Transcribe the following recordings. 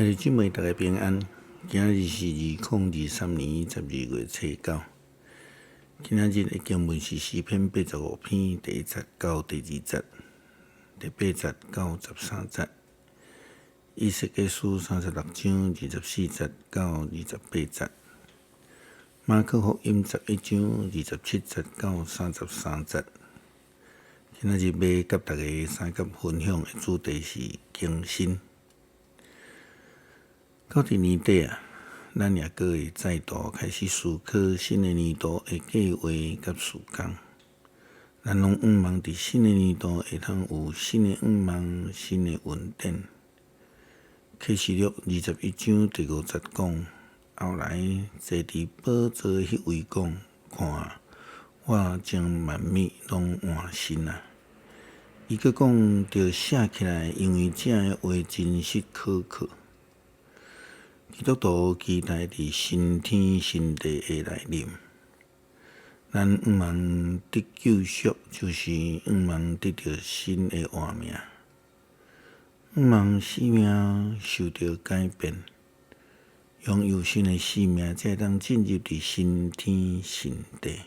兄弟姊妹，大家平安。今日是2023年12月初9。今仔日的經文是詩篇85篇第1節到第2節，第8節到13節。以西結書36章24節到28節。馬可福音11章27節到33節。今仔日欲佮大家相佮分享的主題是更新。到佇年底啊，咱也閣會再度開始思考新的年度的計畫佮事工。咱攏向望佇新的年度會通有新的向望、新的穩定。啟示錄21章第5節講：後來坐佇寶座的彼位講：看，我將萬物攏換新啊！伊閣講著寫起來，因為這个話真實可靠。基督徒期待佇新天新地的來臨，咱向望得救贖，就是向望得著新的活命，向望生命受著改變，擁有新的生命，才會當進入佇新天新地。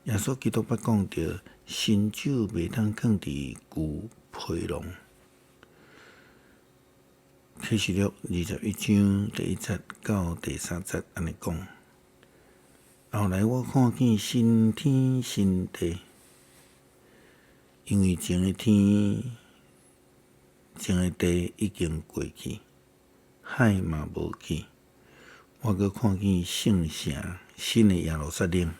耶穌基督捌講著，新酒袂當囥佇舊皮囊。啟示錄21章第1節到第3節按呢講。後來我看見新天新地，因為前个天、前个地已經過去，海嘛無去。我閣看見聖城新的耶路撒冷，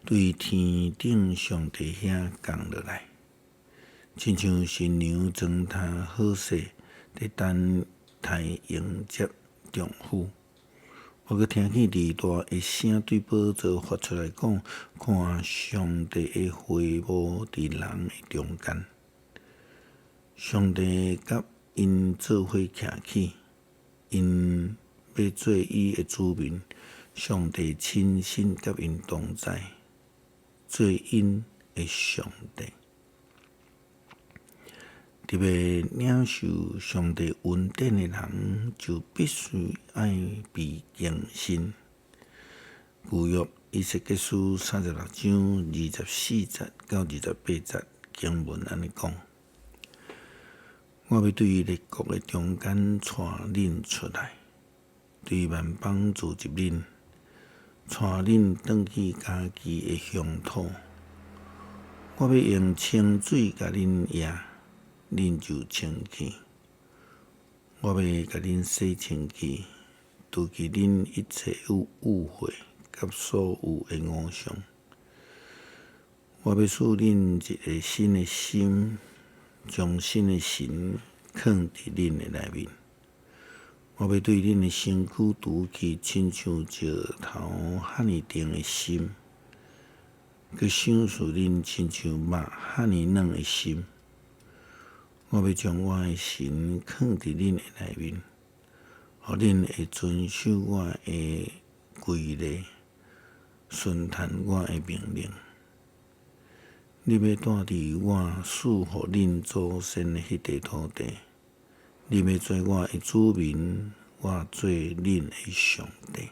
對天頂上帝遐降落來，親像新娘妝呾好勢，佇等待迎接丈夫。我閣聽見離大的聲對寶座發出來講：看，上帝的會幕佇人的中間，上帝佮𪜶做伙徛起，𪜶欲做伊的子民，上帝親身佮𪜶同在，做𪜶的上帝。特別領受上帝恩典的人，就必須愛被更新。舊約以西結書36章24節到28節經文按呢講：我欲對列國的中間帶恁出來，對萬邦召集恁，帶恁轉去家己的鄉土。我欲用清水共恁掖，恁就清氣。我欲共恁洗清氣，除去恁一切有污穢佮所有的偶像。我欲賜恁一个新的心，將新的神囥佇恁的內面。我欲對恁的身軀除去親像石頭遐爾硬的心，閣賞賜恁親像肉遐爾軟的心。我欲將我的神囥佇恁的內面，予恁會遵守我的規例，順從我的命令。你欲住佇我賜予恁祖先的彼塊土地，你欲做我的子民，我做恁的上帝。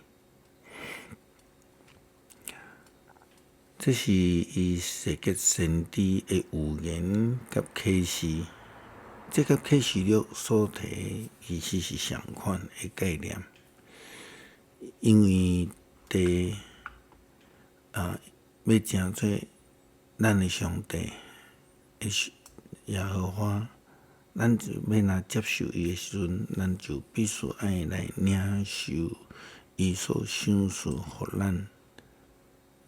這是以西結先知的預言佮啟示。這佮啟示錄所提其實是相款的概念，因為地啊欲成做咱的上帝的耶和華，咱就欲若接受伊的時陣，咱就必須愛來領受伊所賞賜予咱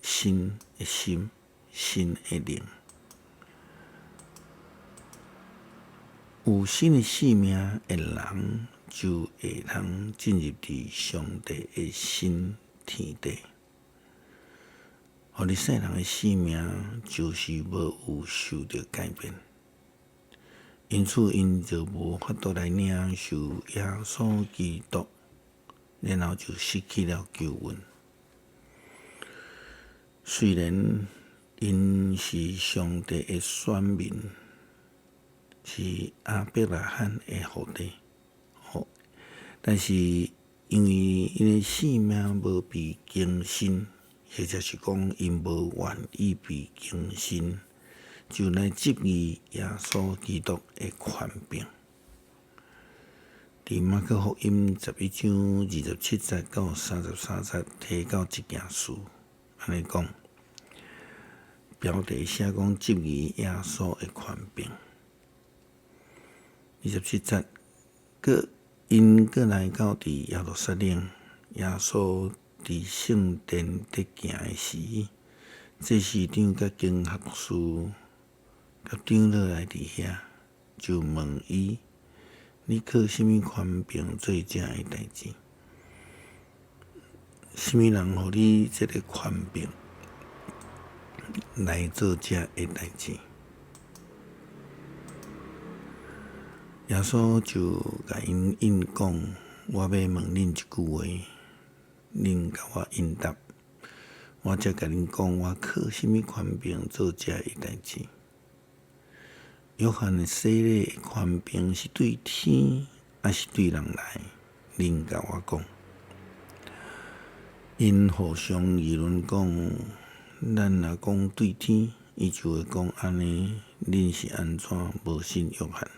新的心、新的靈。有新的生命的人，就會通進入佇上帝的新天地。法利賽人的生命就是無有受著改變，因此𪜶就無法度來領受耶穌基督，然後就失去了救恩。雖然𪜶是上帝的選民，是亞伯拉罕的後裔，但是因為𪜶的性命無被更新，或者是講𪜶無願意被更新，就來質疑耶穌基督的權柄。佇馬可福音11章27節到33節提到這件事，按呢講，標題寫講質疑耶穌的權柄。27節，閣𪜶閣來到佇耶路撒冷，耶穌佇聖殿佇行的時，祭司長佮經學士佮長老來佇遐，就問伊：你靠啥物權柄做這个代誌？啥物人予你這个權柄來做這个代誌？耶穌就共𪜶應講：我欲問恁一句話，恁共我應答，我才共恁講，我靠啥物權柄做這个代誌。約翰的洗禮的權柄是對天，抑是對人來？恁共我講。𪜶互相議論講：咱若講對天，伊就會講按呢，恁是按怎無信約翰？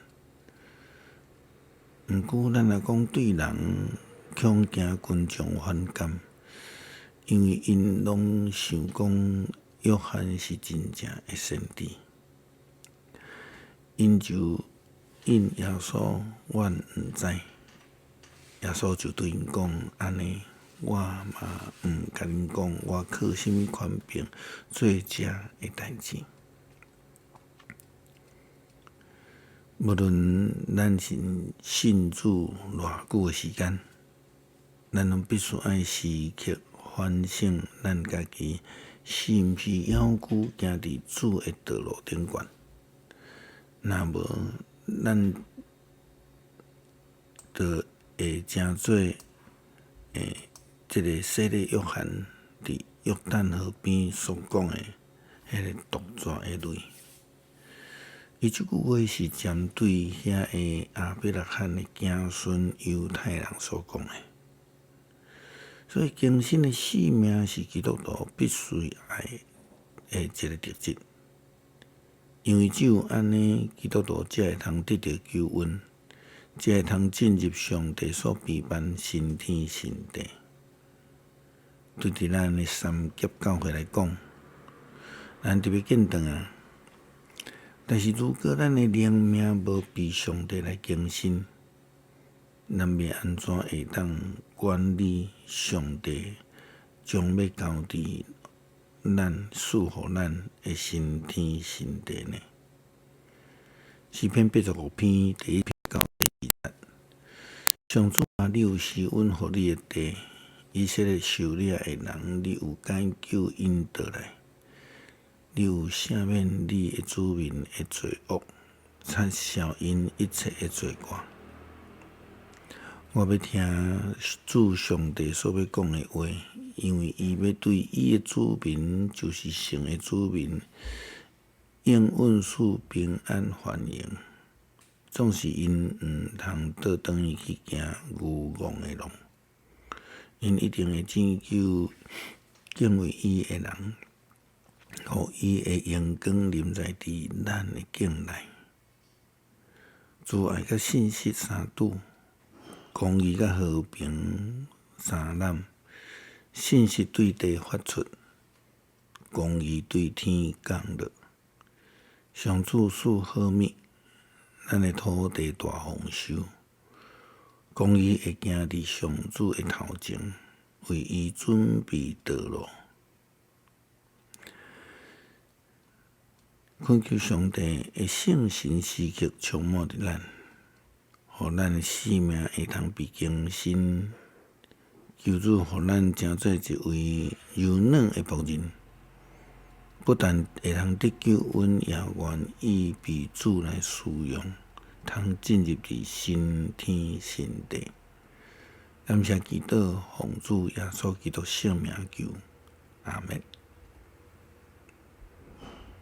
毋過，咱若講對人，恐驚群眾反感，因為𪜶攏想講約翰是真正的先知。𪜶就應耶穌，阮毋知。耶穌就對𪜶講：按呢，我嘛毋共恁講，我靠啥物權柄做這个代誌。無論咱是信主偌久的時間，咱攏必須愛時刻反省咱家己是毋是猶閣行佇主的道路頂懸。若無，咱就會成做這个洗禮約翰佇約旦河邊所講的彼个毒蛇的類。伊這句話是針對遐个亞伯拉罕的子孫猶太人所講的。所以更新的生命是基督徒必須愛的一个特質，因為只有按呢，基督徒才會通得著救恩，才會通進入上帝所備辦新天新地。對佇咱的三峽教會來講，咱特別見轉啊。但是如果咱的靈命無被上帝來更新，咱欲按怎會當管理上帝將欲交佇咱賜予咱的新天新地呢？詩篇85篇第1到第2節：上主啊，你有施恩予你的地，以色列受掠的人，你有解救𪜶倒來。你有赦免你的子民的罪惡，擦消𪜶一切的罪過。我欲聽主上帝所欲講的話，因為伊欲對伊的子民，就是神的子民，應允賜平安繁榮。總是𪜶毋通倒轉去行愚戇的路，𪜶一定會拯救敬畏伊的人，予伊的榮光臨在佇咱的境內。慈愛佮信實相拄，公義佮和平相攬，信實對地發出，公義對天降落。上主賜好物，咱的土地大豐收。公義會行佇上主的頭前，為伊準備道路。懇求上帝的聖神時刻充滿佇咱，予咱的生命會通被更新。求主予咱成做一位柔軟的僕人，不但會通得救恩，也願意被主來使用，通進入佇新天新地。感謝祈禱，奉主耶穌基督聖名求，阿們。